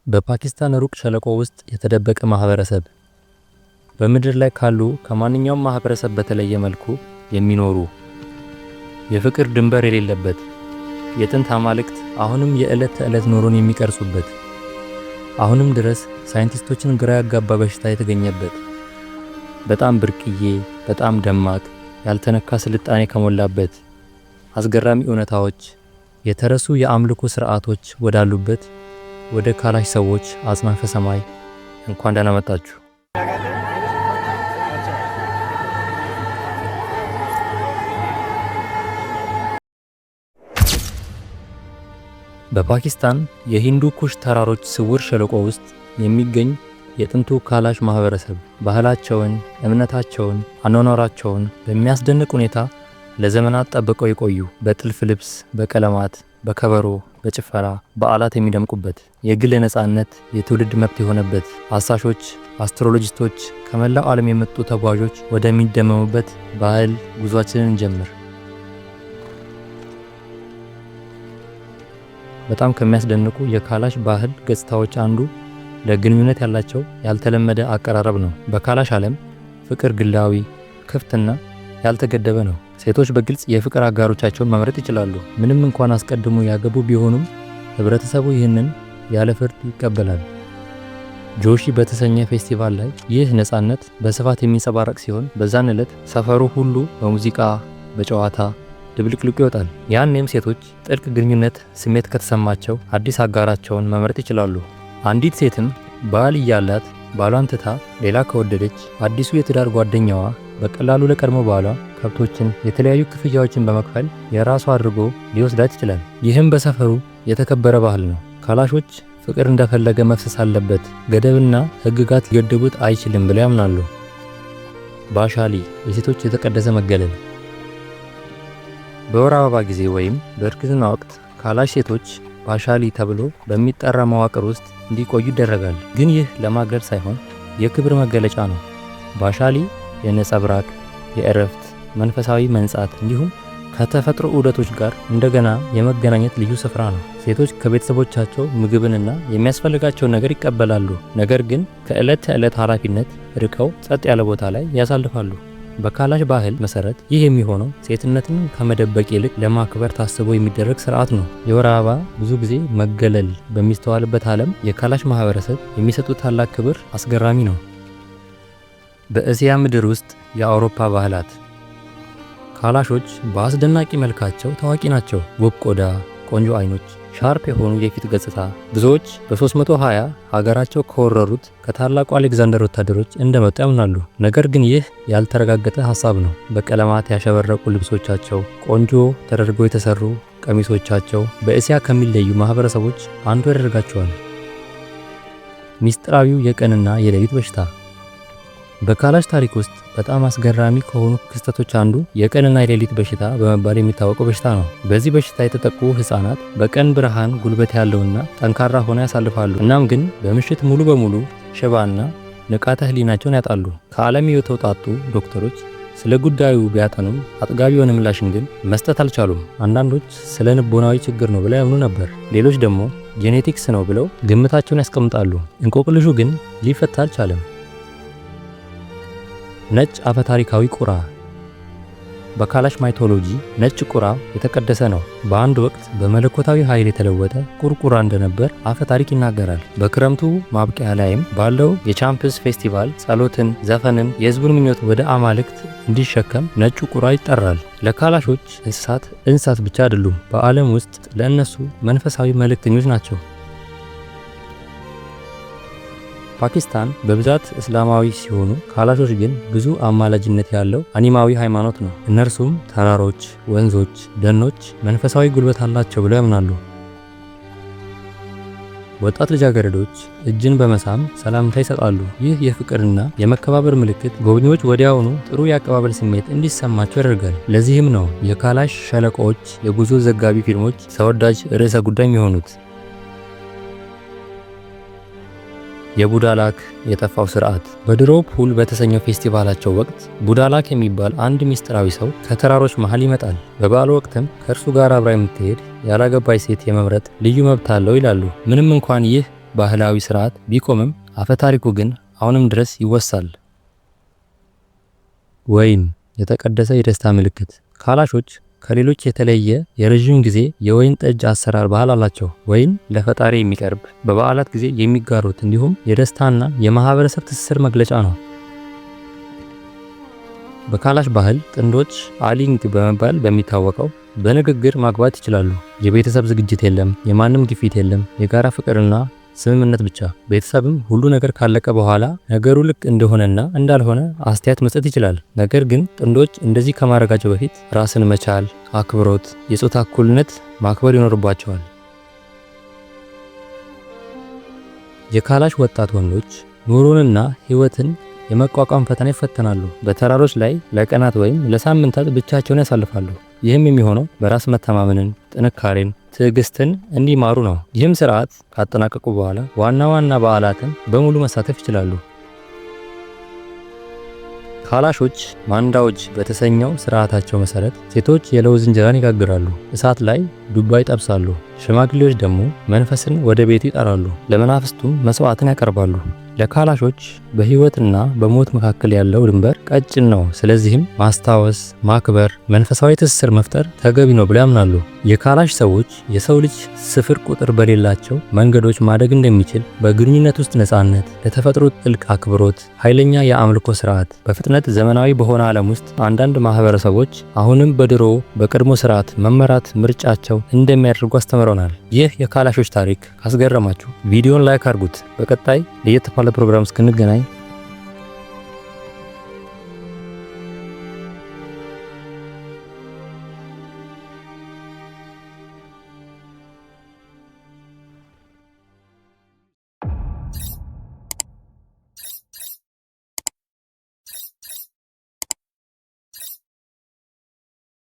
በፓኪስታን ሩቅ ሸለቆ ውስጥ የተደበቀ ማህበረሰብ፣ በምድር ላይ ካሉ ከማንኛውም ማህበረሰብ በተለየ መልኩ የሚኖሩ፣ የፍቅር ድንበር የሌለበት፣ የጥንት አማልክት አሁንም የዕለት ተዕለት ኑሮን የሚቀርጹበት፣ አሁንም ድረስ ሳይንቲስቶችን ግራ ያጋባ በሽታ የተገኘበት፣ በጣም ብርቅዬ፣ በጣም ደማቅ፣ ያልተነካ ስልጣኔ ከሞላበት፣ አስገራሚ እውነታዎች፣ የተረሱ የአምልኮ ስርዓቶች ወዳሉበት ወደ ካላሽ ሰዎች አጽናፈ ሰማይ እንኳን ደህና መጣችሁ። በፓኪስታን የሂንዱ ኩሽ ተራሮች ስውር ሸለቆ ውስጥ የሚገኝ የጥንቱ ካላሽ ማህበረሰብ ባህላቸውን፣ እምነታቸውን፣ አኗኗራቸውን በሚያስደንቅ ሁኔታ ለዘመናት ጠብቀው የቆዩ፣ በጥልፍ ልብስ፣ በቀለማት፣ በከበሮ፣ በጭፈራ በዓላት የሚደምቁበት፣ የግል ነፃነት የትውልድ መብት የሆነበት፣ አሳሾች፣ አስትሮሎጂስቶች፣ ከመላው ዓለም የመጡ ተጓዦች ወደሚደመሙበት ባህል ጉዟችንን እንጀምር። በጣም ከሚያስደንቁ የካላሽ ባህል ገጽታዎች አንዱ ለግንኙነት ያላቸው ያልተለመደ አቀራረብ ነው። በካላሽ ዓለም ፍቅር ግላዊ፣ ክፍትና ያልተገደበ ነው። ሴቶች በግልጽ የፍቅር አጋሮቻቸውን መምረጥ ይችላሉ። ምንም እንኳን አስቀድሞ ያገቡ ቢሆኑም ህብረተሰቡ ይህንን ያለ ፍርድ ይቀበላል። ጆሺ በተሰኘ ፌስቲቫል ላይ ይህ ነፃነት በስፋት የሚንጸባረቅ ሲሆን፣ በዛን ዕለት ሰፈሩ ሁሉ በሙዚቃ፣ በጨዋታ ድብልቅልቁ ይወጣል። ያኔም ሴቶች ጥልቅ ግንኙነት ስሜት ከተሰማቸው አዲስ አጋራቸውን መምረጥ ይችላሉ። አንዲት ሴትም ባል እያላት ባሏን ትታ ሌላ ከወደደች፣ አዲሱ የትዳር ጓደኛዋ በቀላሉ ለቀድሞ ባሏ ከብቶችን፣ የተለያዩ ክፍያዎችን በመክፈል የራሱ አድርጎ ሊወስዳት ይችላል። ይህም በሰፈሩ የተከበረ ባህል ነው። ካላሾች ፍቅር እንደፈለገ መፍሰስ አለበት፣ ገደብና ሕግጋት ሊገድቡት አይችልም ብለው ያምናሉ። ባሻሊ፣ የሴቶች የተቀደሰ መገለል። በወር አበባ ጊዜ ወይም በእርግዝና ወቅት ካላሽ ሴቶች ባሻሊ ተብሎ በሚጠራ መዋቅር ውስጥ እንዲቆዩ ይደረጋል። ግን ይህ ለማግለል ሳይሆን የክብር መገለጫ ነው። ባሻሊ የነጸብራቅ፣ የእረፍት፣ መንፈሳዊ መንጻት እንዲሁም ከተፈጥሮ ዑደቶች ጋር እንደገና የመገናኘት ልዩ ስፍራ ነው። ሴቶች ከቤተሰቦቻቸው ምግብንና የሚያስፈልጋቸውን ነገር ይቀበላሉ። ነገር ግን ከዕለት ተዕለት ኃላፊነት ርቀው ጸጥ ያለ ቦታ ላይ ያሳልፋሉ። በካላሽ ባህል መሰረት ይህ የሚሆነው ሴትነትን ከመደበቅ ይልቅ ለማክበር ታስቦ የሚደረግ ስርዓት ነው። የወር አበባ ብዙ ጊዜ መገለል በሚስተዋልበት ዓለም የካላሽ ማህበረሰብ የሚሰጡት ታላቅ ክብር አስገራሚ ነው። በእስያ ምድር ውስጥ የአውሮፓ ባህላት። ካላሾች በአስደናቂ መልካቸው ታዋቂ ናቸው። ውብ ቆዳ፣ ቆንጆ አይኖች፣ sharp የሆኑ የፊት ገጽታ። ብዙዎች በ320 ሀገራቸው ከወረሩት ከታላቁ አሌክዛንደር ወታደሮች እንደመጡ ያምናሉ። ነገር ግን ይህ ያልተረጋገጠ ሀሳብ ነው። በቀለማት ያሸበረቁ ልብሶቻቸው፣ ቆንጆ ተደርገው የተሰሩ ቀሚሶቻቸው በእስያ ከሚለዩ ማህበረሰቦች አንዱ ያደርጋቸዋል። ሚስጥራዊው የቀንና የሌሊት በሽታ። በካላሽ ታሪክ ውስጥ በጣም አስገራሚ ከሆኑ ክስተቶች አንዱ የቀንና የሌሊት በሽታ በመባል የሚታወቀው በሽታ ነው። በዚህ በሽታ የተጠቁ ህፃናት በቀን ብርሃን ጉልበት ያለውና ጠንካራ ሆነው ያሳልፋሉ። እናም ግን በምሽት ሙሉ በሙሉ ሽባና ንቃተ ህሊናቸውን ያጣሉ። ከዓለም የተውጣጡ ዶክተሮች ስለ ጉዳዩ ቢያጠኑም አጥጋቢ የሆነ ምላሽን ግን መስጠት አልቻሉም። አንዳንዶች ስነ ልቦናዊ ችግር ነው ብለው ያምኑ ነበር። ሌሎች ደግሞ genetics ነው ብለው ግምታቸውን ያስቀምጣሉ። እንቆቅልሹ ግን ሊፈታ አልቻለም። ነጭ አፈታሪካዊ ቁራ። በካላሽ mythology ነጭ ቁራ የተቀደሰ ነው። በአንድ ወቅት በመለኮታዊ ኃይል የተለወጠ ቁርቁራ እንደነበር አፈ ታሪክ ይናገራል። በክረምቱ ማብቂያ ላይም ባለው የቻምፕስ ፌስቲቫል ጸሎትን፣ ዘፈንን፣ የህዝቡን ምኞት ወደ አማልክት እንዲሸከም ነጩ ቁራ ይጠራል። ለካላሾች እንስሳት እንስሳት ብቻ አይደሉም። በዓለም ውስጥ ለእነሱ መንፈሳዊ መልእክተኞች ናቸው። ፓኪስታን በብዛት እስላማዊ ሲሆኑ ካላሾች ግን ብዙ አማላጅነት ያለው አኒማዊ ሃይማኖት ነው። እነርሱም ተራሮች፣ ወንዞች፣ ደኖች መንፈሳዊ ጉልበት አላቸው ብለው ያምናሉ። ወጣት ልጃገረዶች እጅን በመሳም ሰላምታ ይሰጣሉ። ይህ የፍቅርና የመከባበር ምልክት ጎብኚዎች ወዲያውኑ ጥሩ የአቀባበል ስሜት እንዲሰማቸው ያደርጋል። ለዚህም ነው የካላሽ ሸለቆዎች የጉዞ ዘጋቢ ፊልሞች ተወዳጅ ርዕሰ ጉዳይ የሚሆኑት። የቡዳላክ የጠፋው ስርዓት። በድሮ ፑል በተሰኘው ፌስቲቫላቸው ወቅት ቡዳላክ የሚባል አንድ ሚስጥራዊ ሰው ከተራሮች መሃል ይመጣል። በበዓሉ ወቅትም ከእርሱ ጋር አብራ የምትሄድ ያላገባች ሴት የመምረጥ ልዩ መብት አለው ይላሉ። ምንም እንኳን ይህ ባህላዊ ስርዓት ቢቆምም አፈታሪኩ ግን አሁንም ድረስ ይወሳል። ወይን፣ የተቀደሰ የደስታ ምልክት። ካላሾች ከሌሎች የተለየ የረዥም ጊዜ የወይን ጠጅ አሰራር ባህል አላቸው። ወይን ለፈጣሪ የሚቀርብ፣ በበዓላት ጊዜ የሚጋሩት እንዲሁም የደስታና የማህበረሰብ ትስስር መግለጫ ነው። በካላሽ ባህል ጥንዶች አሊንግ በመባል በሚታወቀው በንግግር ማግባት ይችላሉ። የቤተሰብ ዝግጅት የለም፣ የማንም ግፊት የለም፣ የጋራ ፍቅርና ስምምነት ብቻ። ቤተሰብም ሁሉ ነገር ካለቀ በኋላ ነገሩ ልክ እንደሆነና እንዳልሆነ አስተያየት መስጠት ይችላል። ነገር ግን ጥንዶች እንደዚህ ከማድረጋቸው በፊት ራስን መቻል፣ አክብሮት፣ የጾታ እኩልነት ማክበር ይኖርባቸዋል። የካላሽ ወጣት ወንዶች ኑሮንና ሕይወትን የመቋቋም ፈተና ይፈተናሉ። በተራሮች ላይ ለቀናት ወይም ለሳምንታት ብቻቸውን ያሳልፋሉ። ይህም የሚሆነው በራስ መተማመንን፣ ጥንካሬን፣ ትዕግስትን እንዲማሩ ነው። ይህም ስርዓት ካጠናቀቁ በኋላ ዋና ዋና በዓላትን በሙሉ መሳተፍ ይችላሉ። ካላሾች ማንዳዎች በተሰኘው ስርዓታቸው መሰረት ሴቶች የለውዝ እንጀራን ይጋግራሉ፣ እሳት ላይ ዱባ ይጠብሳሉ። ሽማግሌዎች ደግሞ መንፈስን ወደ ቤቱ ይጠራሉ፣ ለመናፍስቱም መስዋዕትን ያቀርባሉ። ለካላሾች በህይወትና በሞት መካከል ያለው ድንበር ቀጭን ነው። ስለዚህም ማስታወስ፣ ማክበር፣ መንፈሳዊ ትስስር መፍጠር ተገቢ ነው ብለው ያምናሉ። የካላሽ ሰዎች የሰው ልጅ ስፍር ቁጥር በሌላቸው መንገዶች ማደግ እንደሚችል፣ በግንኙነት ውስጥ ነፃነት፣ ለተፈጥሮ ጥልቅ አክብሮት፣ ኃይለኛ የአምልኮ ስርዓት፣ በፍጥነት ዘመናዊ በሆነ ዓለም ውስጥ አንዳንድ ማህበረሰቦች አሁንም በድሮ በቀድሞ ስርዓት መመራት ምርጫቸው እንደሚያደርጉ አስተምረውናል። ይህ የካላሾች ታሪክ ካስገረማችሁ ቪዲዮን like አድርጉት። በቀጣይ ለየት ባለ ፕሮግራም እስክንገናኝ